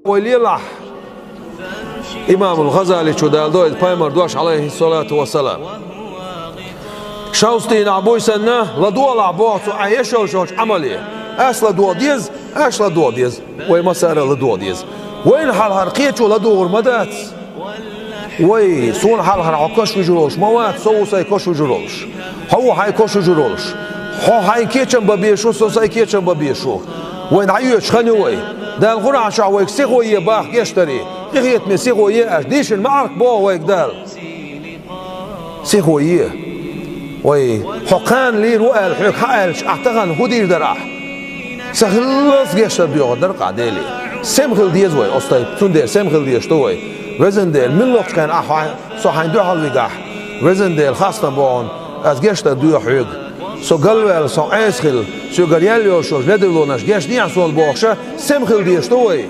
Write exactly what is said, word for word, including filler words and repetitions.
Вай лелахь, имамул Хазаличо далдо иза пайхамар дош, алейхиссалату вассалам. Шовзткъа дийнахь буй санна, ладогӀалахь боху цо, Ӏа еш йолчу Ӏамале. Ас ладогӀа деза, аш ладогӀа деза. Вай массара а ладогӀа деза. Вайна хьалхара кхечо ладугӀур ма дац. Вай, суна хьалхара хьо кош вижур волуш ма вац, со ву сайн кош вижур волуш. Хьо ву хьайн кош вижур волуш. Хьо хьайн кечам бан безаш ву, со сайн кечам бан безаш ву. Вай дӀайоьдуш хан ю вай. Дала Къуръан чохь вайга сихо е боху гечдаре. Къинхетаме сихо е аша. Дийшина ма Ӏарк боху вайга Дала. Сихо е. Вай, хьо кхана лийр ву аьлла хьоьга хьан аьлча, ахь тахана хӀун дийр дара ахь? Сан хиллалц гечдар доьхур дара-кх ахь Деле. Сема хила деза вай, оцу тайпа. Цундела сема хила дезаш ду вай. Везан Дела, муьлххачу хенахь ахь хьайн, со хьайн дуьхьал вигахь, Везан Дела, хастам бохьун, ас гечдар доьху хьоьга. Со галваьлла, со Ӏеса хилла, соьгара яьлла йолуш йолчу ледарлонаш гечдехьа суна бохуша, сема хила дезаш ду вай.